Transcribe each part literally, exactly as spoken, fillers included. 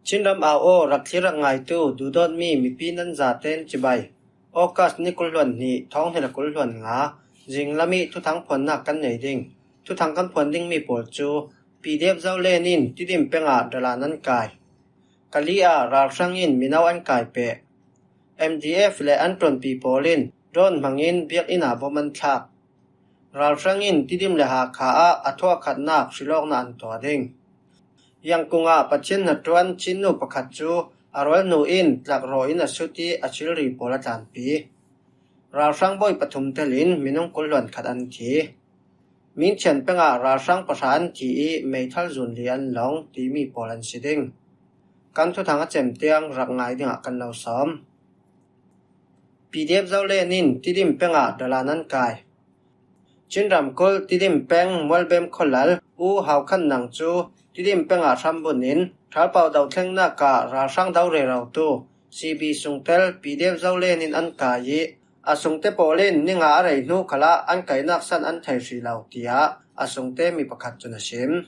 Chinram au aw, rak thlir rak ngaitu duhdawtmi mipi nan zaten cibai. August ni kul hluan hnih, thawng hnih le kul hluan nga, zinglam ih thuthang phuannak kan nei ding. Thuthang kan phuan dingmi pawl cu P D F Zoland in Tidim peng ah dalan an kai. Kali ah ralhrang in mino an kai peh. M D F le an ṭuanpi pawl in drone hmangin biakinn ah bom an thlak. Ralhrang in Tidim le Hakha ah a thuak khatnak hrilawknak an tuah ding. Yangkung ah Pathian hnaṭuan Chinnu pakhat cu a rualnu in tlakrawh in a sut ih a thilri pawl a tlanpi. Ralhrang bawi pathum telin minung kul hluan khat an thi. Minchian peng ah ralhrang pahra an thi ih meithal zun li an long timi pawl an si ding. Kan thuthang a cem tiang rak ngai dingah kan lo sawm. P D F Zoland in Tidim peng ah dalan an kai. Chin ramkulh Tidim peng Mualbem khualal U Hau Khan Nang cu Tidim peng ah hrambun in ṭhalpau dothlengnak ah ralhrang do rerotu C B sungtel P D F Zoland in an kai ih a sungte pawl in ninga a rei hnu khalah an kaihnak san an thei hrih lo, tiah a sungte mi pakhat cun a sim.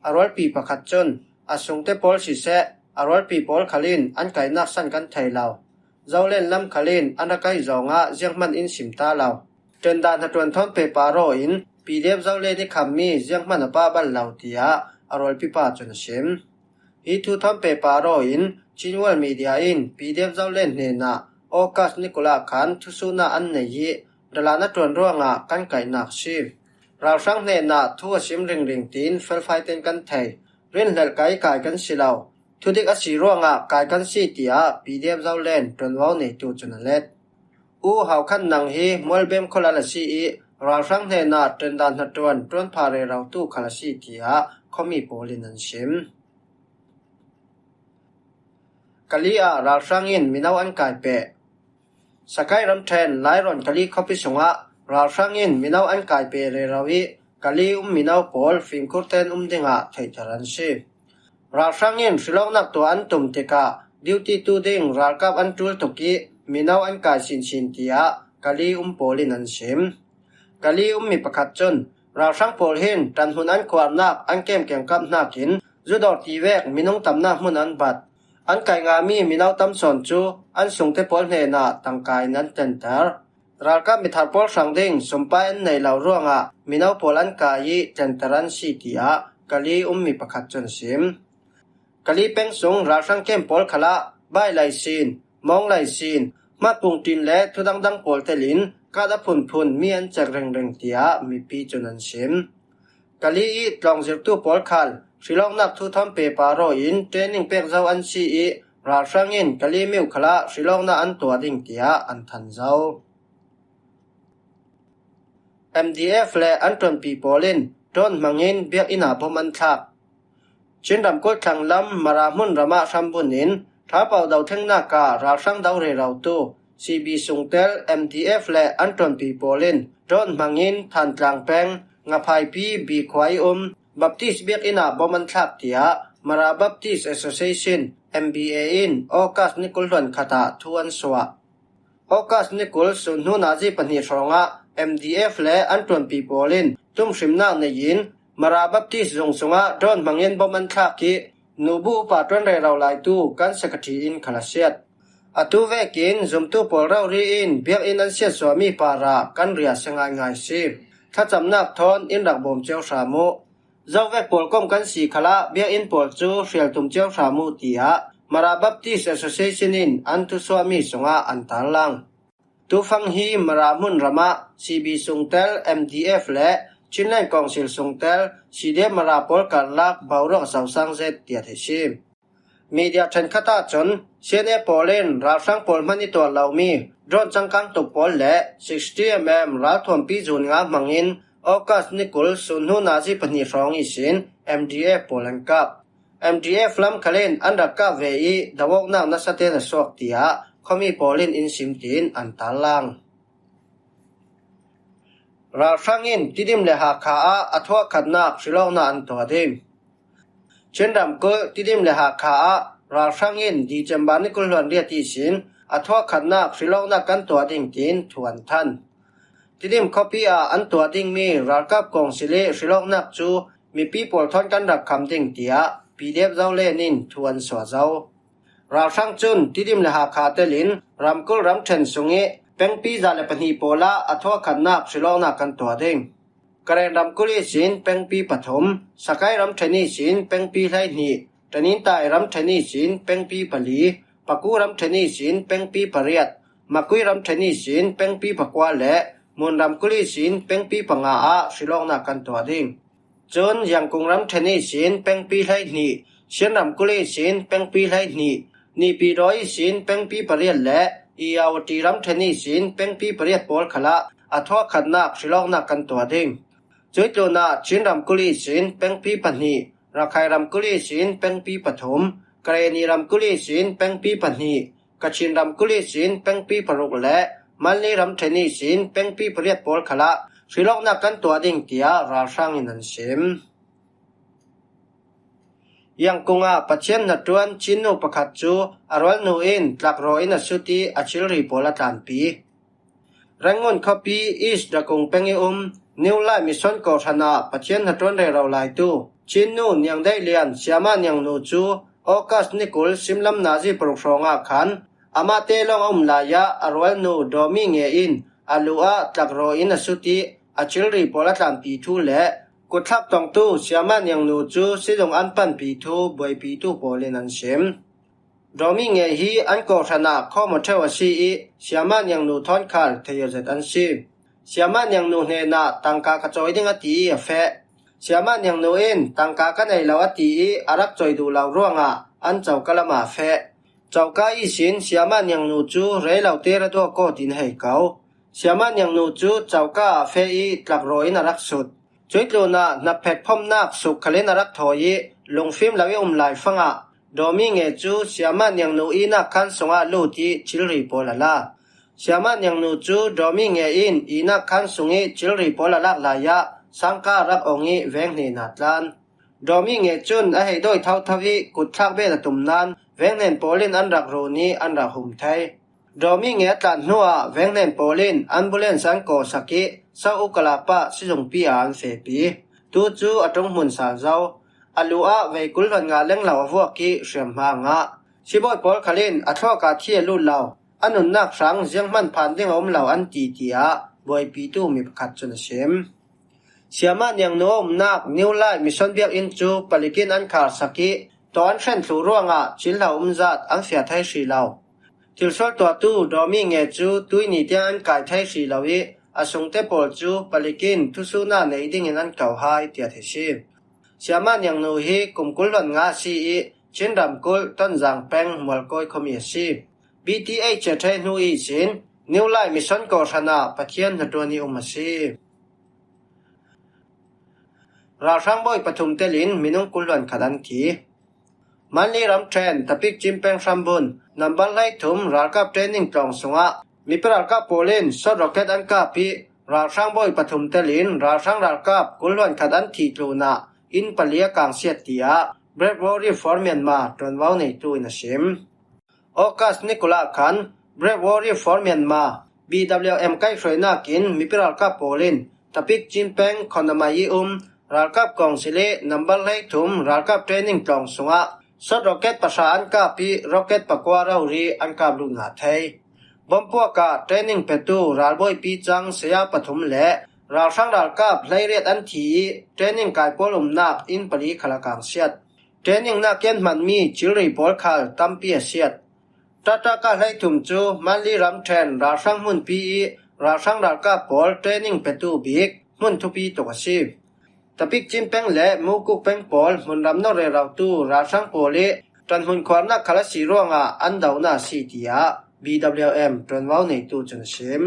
A rualpi pakhat cun a sungte pawl siseh, a rualpi pawl khal in an kaihnak san kan thei lo. Zoland lam khal in an ra kaih zongah zianghman in sim ta lo. Ṭendan hnaṭuan thawn pehpar aw in P D F Zoland ih khammi zianghman a pah bal lo, tiah a rualpi pa cun a sim. Hi thu thawn pehpar aw in Chin World Media in P D F Zoland hnenah August ni kul ah khan thusuhnak an nei ih dalan a ṭuan ruangah kan kaihnak a si. Ralhrang hnenah thu a sim ringring tiin felfai tein kan thei. Rinhlelh kai kai kan si lo. Thudik a si ruangah kai kan si, tiah P D F Zoland ṭuanvo neitu cun a let. U Hau Khan Nang hi Mualbem khualal a si ih ralhrang hnenah ṭendan hnaṭuan ṭuanpha rerotu khal a si, tiah khuami pawl in an sim. Kali ah ralhrang in mino an kai peh. Sakai ramṭhen Lairawn Kali khuapi sungah ralhrang in mino an kai peh rero ih Kali um mino pawl fimkhur tein um dingah theihter an si. Ralhrang in hrilawknak tuah an tum tikah duty tu ding ralkap an ṭul tuk ih mino an kai sinsin, tiah Kali um pawl in an sim. Kali um mi pakhat cun ralhrang pawl hin ṭanhmun an khuarnak an kem kiangkap hnakin zudawr ti vek minung tamnak hmun an bat. An kai ngami mino tam sawn cu an sungte pawl hnenah tangka in an tenter. Ralkap mithar pawl hrang ding sumpai an nei lo ruangah mino pawl an kai ih tenter an si, tiah Kali um mi pakhat cun a sim. Kali peng sung ralhrang kem pawl khalah bai laisin, mawng laisin, hmatpung ṭin le thu dangdang pawl telin kat a phunphun mi an cek ringring, tiah mipi cun an sim. Kali ih tlawng zirtu pawl khal hrilawknak thu thawn pehpar aw in training pek zo an si ih ralhrang in Kali miu khalah hrilawknak an tuah ding, tiah an than zo. M D F le an ṭuanpi pawl in drone hmangin biakinn ah bom an thlak. Chin ramkulh thlanglam Mara hmun ramah hrambun in ṭhapau dothlengnak ah ralhrang do rerotu C B sungtel M D F le an ṭuanpi pawl in drone hmangin Thantlang peng Ngaphaipi Bikhua ih um Baptist biakinn ah bom an thlak, tiah Mara Baptist Association, M B A, in August ni kul hluan khat ah thu an suah. August ni kul sun hnu nazi pahnih hrawngah M D F le an ṭuanpi pawl in tumhrimnak nei in Mara Baptist zung sungah drone hmangin bom an thlak ih nubu upa ṭuan rero laitu kan secretary in khal a siat. Atu vekin zumtu pawl rori in biakinn an siatsuahmi parah kan riah si ngaingai si. Thlacamnak thawn in rak bawm cio hram uh. Zovek pawl kom kan si khalah biakinn pawl cu hrial tum cio hram uh, tiah Mara Baptist Association in an thusuahmi sungah an tarlang. Tufang hi Mara hmun ramah C B sungtel M D F le Chinland Council sungtel C D F Mara pawl karlak boruak a sosang zet tiah theih si. Media ṭhenkhat ahcun C N A pawl in ralhrang pawl hman ih tuah lomi drone cangkang tuk pawl le sixty mm ralthuampi zun nga hmangin August ni kul sun hnu nazi pahnih hrawng ihsin M D F pawl an kap. M D F lam khal in an rak kap ve ih do awknak nasa tein a suak, tiah khuami pawl in in sim tiin an tarlang. Ralhrang in Tidim le Hakha ah a thuak khatnak hrilawknak an tuah ding. Chin ramkulh Tidim le Hakha ah ralhrang in December ni kul hluan riat ihsin a thuak khatnak hrilawknak kan tuah ding tiin thu an than. Tidim khuapi ah an tuah dingmi ralkap kawngsil ih hrilawknak cu mipi pawl thawn kan rak kham ding, tiah P D F Zoland in thu an suah zo. Ralhrang cun Tidim le Hakha telin ramkulh ramṭhen sungih pengpi za le pahnih pawlah a thawhkhatnak hrilawknak kan tuah ding. Karen ramkulh ihsin pengpi pathum, Sagaing ramṭhen ihsin pengpi hleihnih, Tanintharyi ramṭhen ihsin pengpi pali, Paku ramṭhen ihsin pengpi pariat, Magway ramṭhen ihsin pengpi pakua le Mon ramkulh ihsin pengpi panga ah hrilawknak kan tuah ding. Cun Yangon ramṭhen ihsin pengpi hleihnih, Shan ramkulh ihsin pengpi hleihnih, Naypyidaw ihsin pengpi pariat le Irrawaddy ramṭhen ihsin pengpi pariat pawl khalah a thawhkhatnak hrilawknak kan tuah ding. Cuih tlunah Chin ramkulh ihsin pengpi pahnih, Rakhine ramkulh ihsin pengpi pathum, Karenni ramkulh ihsin pengpi pahnih, Kachin ramkulh ihsin pengpi paruk le Mandalay ramṭhen ihsin pengpi pariat pawl khalah hrilawknak kan tuah ding, tiah ralhrang in an sim. Yangon ah Pathian hnaṭuan Chinnu pakhat cu a rualnu in tlakraw in a sut ih a thilri pawl a tlanpi. Rangoon khuapi East Dagon peng ih um New Life Mission kawhhran ah Pathian hnaṭuan rero laitu Chinnu Niang Deih Lian, Siamah Niang nu cu August ni kul simlam nazi paruk hrawngah khan amahte lawng a um lai ah a rualnu Dawmi Nge in a lu ah tlakraw in a sut ih a thilri pawl a tlanpi thu le kutthlak tongtu Siamah Niang nu cu sizung an panpi thu buaipitu pawl in an sim. Dawmi Nge hi an kawhhran ah khawm aw ṭheu a si ih Siamah Niang nu thawn khal thei aw zet an si. Siamah Niang nu hnenah tangka ka cawi ding a ti ih a feh. Siamah Niang nu in tangka ka nei lo a ti ih a rak cawi duh lo ruangah an coka lamah a feh. Coka ihsin Siamah Niang nu cu rei lote ra duak aw tin a hei ko. Siamah Niang nu cu coka ah a feh ih tlakraw in a rak sut. Cuih tlunah hnaphet phomnak suk khalin a rak thawi ih lungfim lo ih um lai fangah Dawmi Nge cu Siamah Niang nu ihnak khan sungah lut ih thilri pawl a la. Siamah Niang nu cu Dawmi Nge in ihnak khan sungih thilri pawl a lak lai ah sangka a rak ong ih veng hnen a tlan. Dawmi Nge cun a hei dawi thotho ih kutthlak bet a tum nain veng hnen pawl in an rak run ih an rak hum thei. Dawmi Nge a tlan hnuah veng hnen pawl in ambulance an kawhsak ih South Ukala pah sizungpi ah an fehpi. Tu cu a ṭung hmun sal zo. A lu ah vei kul hluan nga leng lo a vuak ih hriamhma a ngah. Sibawi pawl khal in a thlawk ah thi a lut lo, a nunnak hrang zianghman phan ding a um lo an ti, tiah buaipitu mi pakhat cun a sim. Siamah Niang nu a umnak New Life Mission biakinn cu palik in an kharsak ih taw an hren thluh ruangah thil hlo um zat an fiah thei hrih lo. Thilsual tuahtu Dawmi Nge cu tuihni tiang an kai thei hrih lo ih a sungte pawl cu palik in thusuhna nei dingin an ko hai, tiah theih si. Siamah Niang nu hi kum kul hluan nga a si ih Chin ramkulh Tonzang peng Mualkawi khuami a si. B T H a ṭheh hnu ihsin New Life Mission kawhhran ah Pathian hnaṭuan ih um a si. Ralhrang bawi pathum telin minung kul hluan khat an thi. Mandalay ramṭhen Tapik Chin peng hrambun number hleithum ralkap training tlawng sungah mipi ralkap pawl in shot rocket an kap ih ralhrang bawi pathum telin ralhrang ralkap kul hluan khat an thih tlunah inn pali a kangsiat, tiah Brave Warrior for Myanmar ṭuanvo neitu in a sim. August ni kul ah khan Brave Warrior for Myanmar, B W M, kaihhruainak in mipi ralkap pawl in Tapik Chin peng Khonamai ih um ralkap kawngsi le number hleithum ralkap training tlawng sungah shot rocket pahra an kap ih rocket pakua rori an kap lut ngah thei. Bomb puak ah training petu ralbawipi cang saya pathum le ralhrang ralkap hleiriat an thi ih training kai pawl umnak inn pali khal a kangsiat. Training nak ih an hmanmi thilri pawl khal tampi a siat. Tataka hleithum cu Mandalay ramṭhen ralhrang hmunpi ih ralhrang ralkap pawl training petu bik hmun thupi tuk a si. Tapik Chin peng le Mukuk peng pawl hmunram nawr rerotu ralhrang pawl ih ṭanhmun khuarnak khal a si ruangah an donak a si, tiah B W M ṭuanvo neitu cun a sim.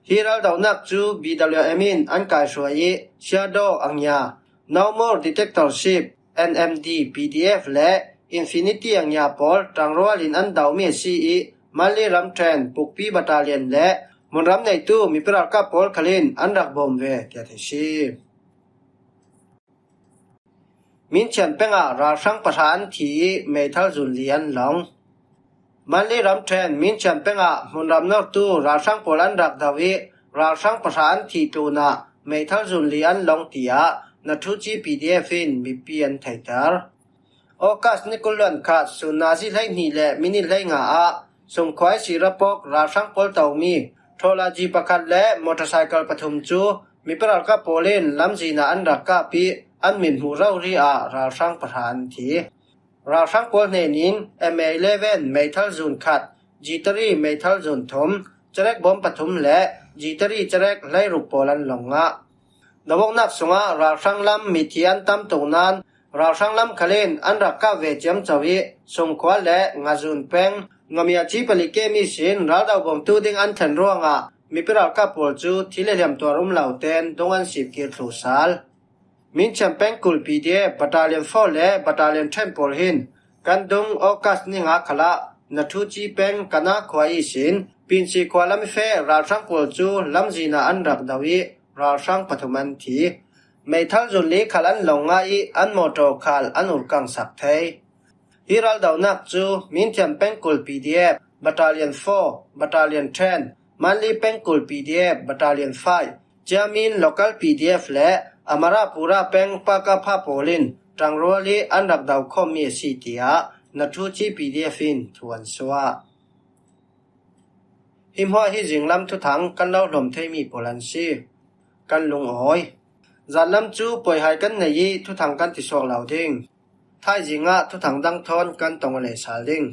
Hi raldonak cu B W M in an kaihruai ih Siadaw Angya, No More Dictatorship, N M D P D F le Infinity Angya pawl ṭangrual in an domi a si ih Mandalay ramṭhen Pukpi Battalion le hmunram neitu mipi ralkap pawl khal in an rak bawm ve, tiah theih si. Minchian peng ah ralhrang pahra an thi ih meithal zun li an long. Mandalay ramṭhen Minchian peng ah hmunram nawrtu ralhrang pawl an rak do ih ralhrang pahra an thih tlunah meithal zun li an long, tiah Nathuci P D F in mipi an theihter. August ni kul le khat sun nazi hlei hnih le minit hlei nga ah Sungkhuai Sirapok ralhrang pawl tomi trawler jeep pakhat le motorcycle pathum cu mipi ralkap pawl in lamzin ah an rak kap ih an mithmuh rori ah ralhrang pahra an thi. Ralhrang pawl hnen in M A eleven meithal zun khat, G three meithal zun thum, cerek bom pathum le G three cerek hleiruk pawl an long ngah. Dawoknak sungah ralhrang lam mithi an tam tuk nain ralhrang lam khal in an rak kap ve ciamco ih Sungkhua le Ngazun peng Ngamiaci palik kem ihsin raldo bawmtu ding an thlen ruangah mipi ralkap pawl cu thi le hliam tuar um lo tein dung an sip kir thluh sal. Minthiam pengkul P D F Battalion four le Battalion ten pawl hin kan dung August ni nga khalah Nathuci peng Kana khua ihsin Pinsi khua lam ih feh ralhrang pawl cu lamzin ah an rak do ih ralhrang pathum an thi. Meithal zun li khal an long ngah ih an mawtaw khal an urkang sak thei. Hi raldonak cu Minthiam pengkul P D F Battalion four, Battalion ten, Manli pengkul P D F Battalion five, Ciamin local P D F le Amarapura peng Pakapha pawl in ṭangrual ih an rak do khawmmi a si, tiah Nathuci P D F in thu an suah. Hi hmuah hi zinglam thuthang kan lo hlawm theimi pawl an si. Kan lungawi. Zanlam cu puaihai kan nei ih thuthang kan ti suak lo ding. Thaizing ah thuthang dang thawn kan tong aw leh sal ding.